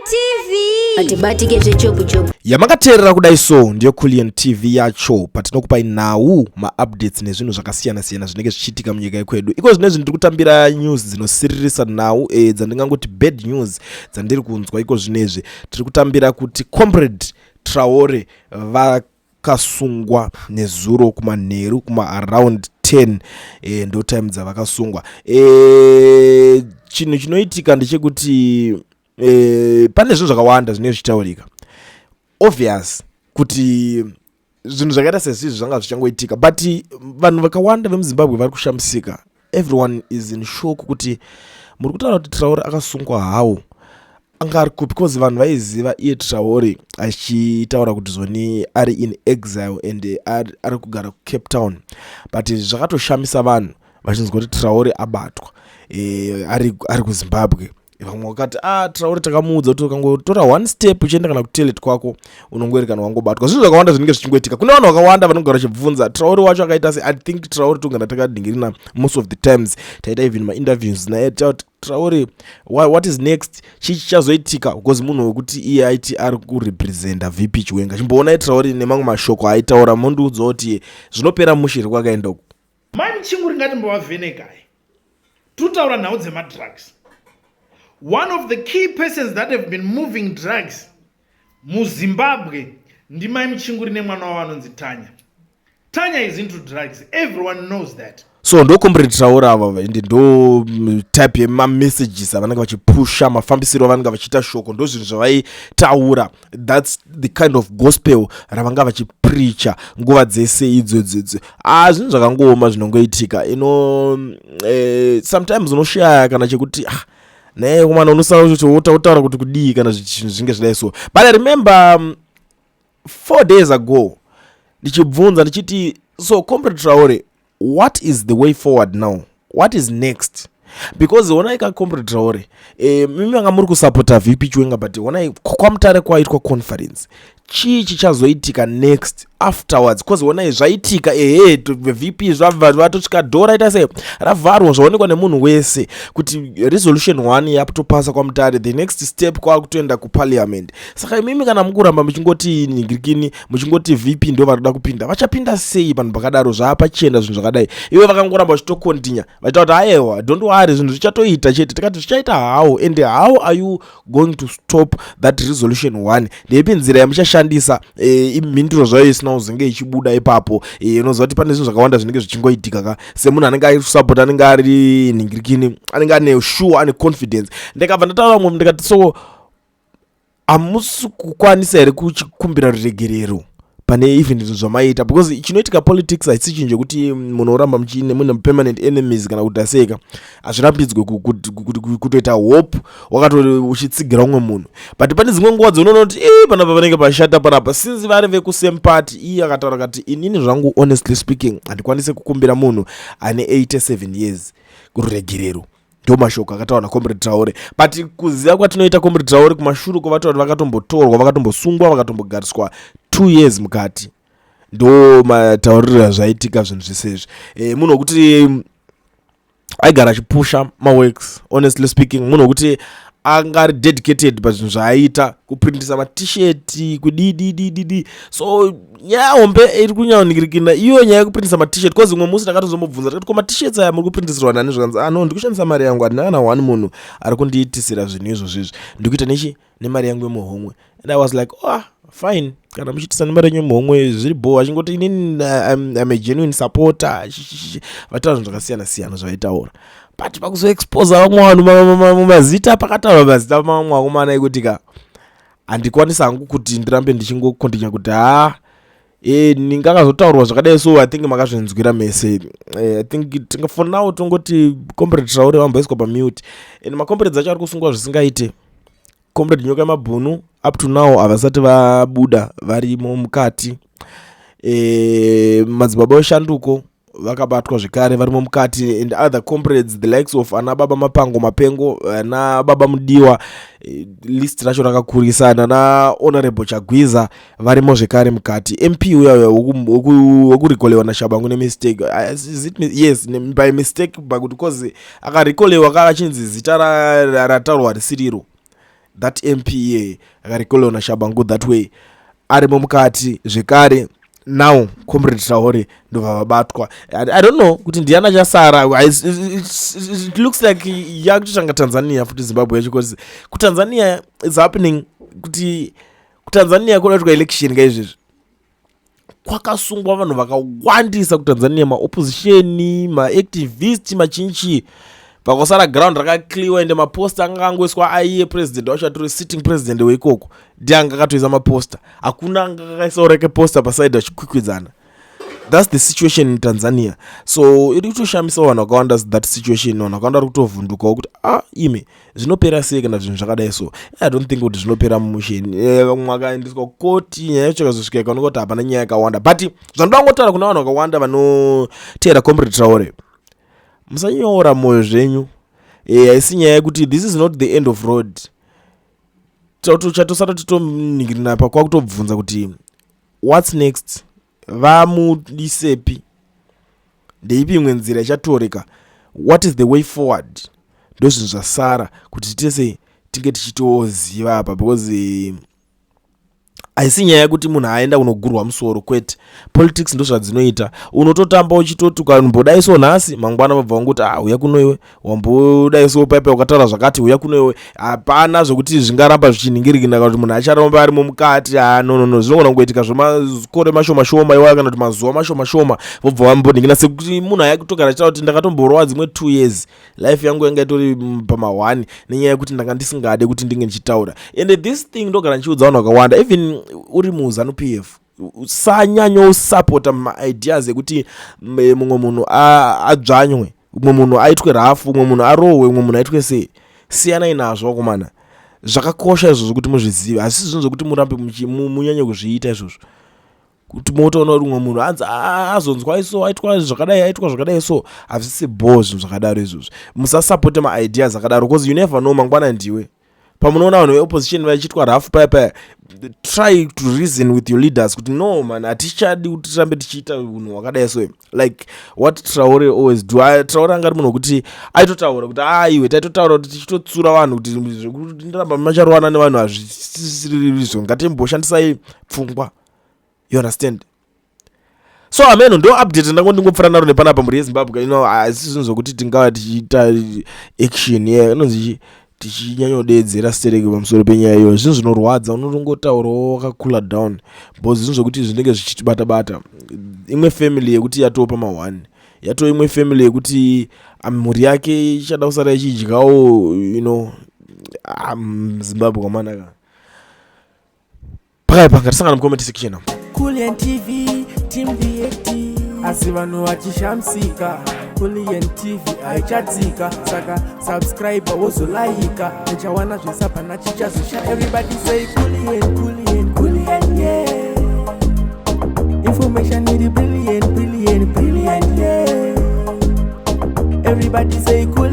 TV. Atibatike zvechopu chopu. Yamakateerera kudai so ndiyo Kulliant TV yacho patinokupai nhau, maupdates nezvinhu zvakasiyana-siyana zvinenge zvichiitika munyika yekwedu. Iko zvinezvi ndiri kutambira news dzinosiririsa nhau dzandingangoti bad news dzandiri kunzwa iko zvinezvi. Tiri kutambira kuti Comrade Traore vakasungwa nezuro kumanheru kuma around 10, ndo time dzavakasungwa. Chinhu chinoitika ndechekuti pane zvinhu zvakawanda zvinenge zvichitaurika. Obvious kuti zvinhu zvakaita sezvizvi zvanga zvichangoitika, but vanhu vakawanda vemuZimbabwe vari kushamisika. Everyone is in shock kuti muri kutaura kuti Traore akasungwa hawo, anga ari kupi? Because vanhu vaiziva iye Traore achitaura kuti zoni ari in exile and ari kugara kuCape Town, but zvakatoshamisa vanhu vachinzwa kuti Traore abatwa ari kuZimbabwe. Vamwe vakati, "Ah, Traore takamuudza kuti ukangotora one step uchienda kana kutoilet kwako, unongoerekana wangobatwa." Zvinhu zvakawanda zvinenge zvichingoitika. Kune vanhu vakawanda vanogara vachibvunza Traore wacho akaita se. I think Traore togara takadhingirina most of the times, taita even mainterviews naye kuti Traore, what is next? Chii chichazoitika? Because munhu wekuti iye aiti ari kurepresenta VP Chiwenga. Chimboonai Traore nemamwe mashoko aitaura, mondiudza kuti zvinopera mushe here kwakaenda uku. Mai Muchinguri, ngatimbovavhenekai. Tutaura nhau dzemadrugs. One of the key persons that have been moving drugs muZimbabwe ndimai Muchinguri nemwana wavo anonzi Tanya. Tanya is into drugs, everyone knows that. So ndo Comrade Traore ava, ende ndo type yemamessages avanenge vachipusha, mafambisiro avanenge vachiita shoko, ndo zvinhu zvavaitaura. That's the kind of gospel ravanga vachipreacha nguva dzese idzodzo. Ah, zvinhu zvakangooma zvinongoitika ino. Sometimes unoshaya kana chekuti, ah, naye komana unosara kuti wotaura kuti kudii kana zvinhu zvinge zvidai so. But I remember 4 days ago ndichibvunza ndichiti, "So Comrade Traore, what is the way forward now? What is next?" Because onai ka, Comrade Traore, mimi vanga muri kusapota VP Chiwenga, but onai kwaMutare kwaitwa conference. Chii chichazoitika next afterwards? Because onai zvaitika, ehe, VP zvabva vatosvika, dho raita sei, ravharwa, zvaonekwa nemunhu wese kuti resolution 1 yatopasa kwaMutare. The next step kwakutoenda kuparliament. Saka imimi kana mukuramba muchingoti ningirikini, muchingoti VP ndo vari kuda kupinda, vachapinda sei panhu pakadaro zvaapachena zvinhu zvakadai? Ivo vakangoramba vachitokontinya vachitaura kuti, "Aiwa, don't worry, zvinhu zvichatoita chete." Tikati zvichaita how, and how are you going to stop that resolution 1? Ndeipi nzira yamuchashandisa? Imhinduro zvayo isina kuzonge ichibuda ipapo. Unoziva kuti pane zvinhu zvakawanda zvinenge zvichingoitika ka. Semunhu anenge arisapota, anenge ari ningirikini, anenge ane sure, ane confidence. Ndikabva ndataura mumwe ndikati, "So hamusi kukwanisa here kuchikumbira ruregerero pane even zvinhu zvamaita?" Because chinoitika, politics haisi chinhu chekuti munhu oramba muchiine mune permanent enemies kana kuti aseka. Hazvirambidzwe kutoita hope wakato uchitsigira umwe munhu, but pane dzimwe nguva dzaunoona kuti e panapa panenge pashata panapa, since vari vekusame party. Iye akataura kati, "Inini zvangu, honestly speaking, handikwanisi kukumbira munhu ane 87 years ruregerero." Ndo mashoko akataura naComrade Traore. But kuziva kwatinoita Comrade Traore, kumashure kwavataura vakatombotorwa, vakatombosungwa, vakatombogariswa 2 years mukati. Ndo matauriro azvaitika zvinhu zvese izvi. Munhu wekuti aigara achipusha maworks, honestly speaking, munhu wekuti anga ari dedicated pazvinhu zvaaiita, kuprintisa matisheti, kudididididi. So nyaya hombe iri kunyanirikina iyo nyaya yekuprintisa matisheti, because umwe musi ndakatozomubvunza tikati, "Ko matishets aya muri kuprintisirwa nani?" Zvikanzi, "Ah no, ndikushandisa mari yangu, handina kana one munhu ari kundiitisira zvinhu izvozvizvi, ndikuita nechi nemari yangu yemuhomwe." And I was like, "Oh, fine, kana muchiitisa nemari yenyu yemuhomwe zviri bo." Achingoti, "Inini I'm a genuine supporter." Vataura zvinhu zvakasiyana siyana zvavaitaura, but pakuzoexposa vamwe vanhu mumazita, pakataurwa mazita mamwe akomana ekuti ka handikwanisi hangu kuti ndirambe ndichingokontinya kuti ha ningakazotaurwa zvakadai. So I think makazvinzwira mese. I think for now tongoti Comrade Traore vamboiswa pamute, and macomrades acho ari kusungwa zvisingaite. Comrade Nyoka Mabhunu up to now havasati vabuda, varimo mukati. Madzibaba eshanduko vakabatwa zvekare, varimo mukati, and other comrades, the likes of ana Baba Mapango Mapengo, ana Baba Mudiwa. List racho rakakurisa. Nana Honorable Chagwiza varimo zvekare mukati. MP uya wekurekolewa naShabangu nemistake. Is it yes, by mistake, but because akarekolewa ka achinzi zita rataurwa risiriro. That MP iye akarekolona Shabangu that way arimo mukati zvekare. Now Comrade Traore ndobva vabatwa. I don't know kuti ndiani achasara. It looks like yakutotanga Tanzania futi Zimbabwe yacho, because kuTanzania is happening kuti kuTanzania kunoitwa election kaizvezvi. Kwakasungwa vanhu vakawandisa kuTanzania, maopposition, maactivist, machinchi. Pakosara ground rakaclearwa, ende maposta anga angoiswa aiye president wacho atori sitting president weikoko, ndiye anga akatoisa maposta. Hakuna anga akaisawo reke posta paside vachikwikwidzana. That's the situation in Tanzania. So iri kutoshamisa vanhu vakawanda that situation. Vanhu vakawanda vari kutovhundukawo kuti, "Ah, ime, zvinopera sei kana zvinhu zvakadai?" So I don't think kuti zvinopera musheni. Vamwe vakaendeswa kukoti, nyaya yacho ikazosvika ikaoneka kuti hapana nyaya yakawanda. But zvandoda kungotaura kuna vanhu vakawanda vanoteera Comrade Traore, musanyora mwoyo zvenyu. Haisi nyaya yekuti this is not the end of road. Chatosara titoningirina pa kwakutobvunza kuti what's next, vamudisepi, ndeipi imwe nzira ichatoreka, what is the way forward? Ndo zvinhu zvasara kuti tese tinge tichitoziva apa, because haisi nyaya yekuti munhu aenda kunogurwa musoro, kwete. Politics ndo zvadzinoita. Unototamba uchitoti ukambodaiso nhasi, mangwana vabva vangoti, "Ah, uya kuno iwe, wambodaiso paipa ukataura zvakati, uya kuno iwe." Hapana zvokuti zvingaramba zvichinhingirikina kana kuti munhu acharamba arimo mukati. Ah, no, no, no, zvinogona kungoitika zvemakore mashoma shoma iwayo kana kuti mazuva mashoma shoma, vobva vambonhingina. Sekuti munhu ayakutogara achitaura kuti ndakatomborowa dzimwe 2 years, life yangu yanga itori pama1 nenyaya yekuti ndanga ndisingade kuti ndinge ndichitaura. And this thing ndogara ndichiudza vanhu vakawanda, even uri muZANU PF, usanyanyosapota maideas ekuti mumwe munhu adzvanywe, mumwe munhu aitwe rafu, mumwe munhu arohwe, mumwe munhu aitwe sei. Siyanai nazvo, vakomana. Zvakakosha izvozvo kuti muzvizive. Hazisi zvinhu zvokuti murambe munyanye kuzviita izvozvo, kuti motoona kuti umwe munhu anzi azonzwa iso, aitwa zvakadai, aitwa zvakadai. So hazvisi bho zvinhu zvakadaro izvozvo. Musasapote maideas akadaro, because you never know, mangwana ndiwe. Pamunoona vanhu veopposition vachiitwa rafu paya paya, try to reason with your leaders kuti, "No man, hatichadi kuti tirambe tichiita unhu hwakadai." So like what Traore always do. Traore anga ari munhu wekuti aitotaura kuti, "Aiwe, taitotaura kuti tichitotsura vanhu kuti zvekuti ndiramba macharowana nevanhu hazvisirizvo, ngatimboshandisai pfungwa." You understand? So ameno, ndo update ndango ndingopfuura naro nepanapa, mhuri yeZimbabwe. Hazisi zvinhu zvokuti tingava tichiita action ye inonzi tichinyanyodeedzera stereki pamusoro penyaya iyoyo. Zvinhu zvinorwadza, unotongotaurawo wakacoola down, because zvinhu zvokuti zvinenge zvichitibata bata. Imwe family yekuti yatopa ma1, yato imwe family yekuti mhuri yake ichada kusara ichidyawo. Zimbabwe kwamanaka pakaipa. Ngatisangana mucomment section. Kulian TV, Team VAT. Asi vanhu vachishamisika, Kulian TV haichatsika. Saka subscribe, wozolaika, uchawana zvisapana chichazosha. Everybody say Kulian, Kulian, Kulian, yeah. Information iri brilliant, brilliant, brilliant, yeah. Everybody say Kulian.